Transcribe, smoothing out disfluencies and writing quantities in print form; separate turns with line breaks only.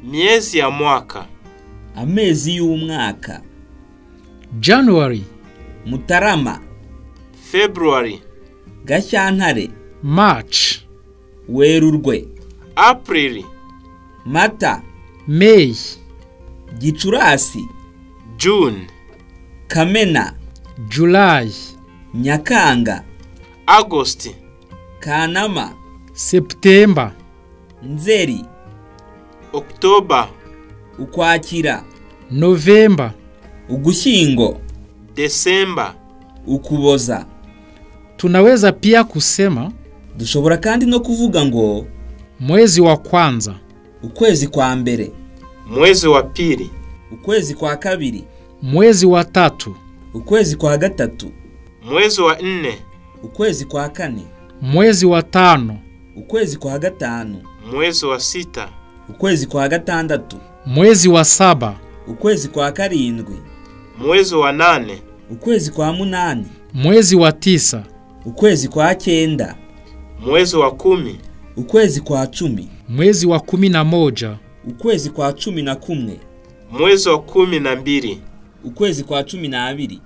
Miezi ya mwaka.
Amezi y'umwaka.
January,
Mutarama,
February,
Gashyantare,
March,
Werurwe,
April,
Mata,
May,
Gicurasi,
June,
Kamena,
July,
Nyakanga,
August,
Kanama,
September,
Nzeri,
October,
Ukwakira,
November,
Ugushyingo,
December.
Ukuboza.
Tunaweza pia kusema
Dushobora kandi no kuvuga ngo
mwezi wa kwanza,
ukwezi kwa mbere,
Mwezi wa pili,
ukwezi kwa kabiri,
mwezi wa tatu,
ukwezi kwa gatatu,
mwezi wa nne,
ukwezi kwa kane,
mwezi wa tano,
ukwezi kwa gatanu,
mwezi wa sita,
ukwezi kwa gatandatu,
mwezi wa saba,
ukwezi kwa karindwi,
mwezi wa nane,
ukwezi kwa munani,
mwezi wa tisa,
ukwezi kwa cyenda,
mwezi wa 10,
ukwezi kwa 10,
mwezi wa 11,
ukwezi kwa 11,
mwezi wa 12,
ukwezi kwa 12.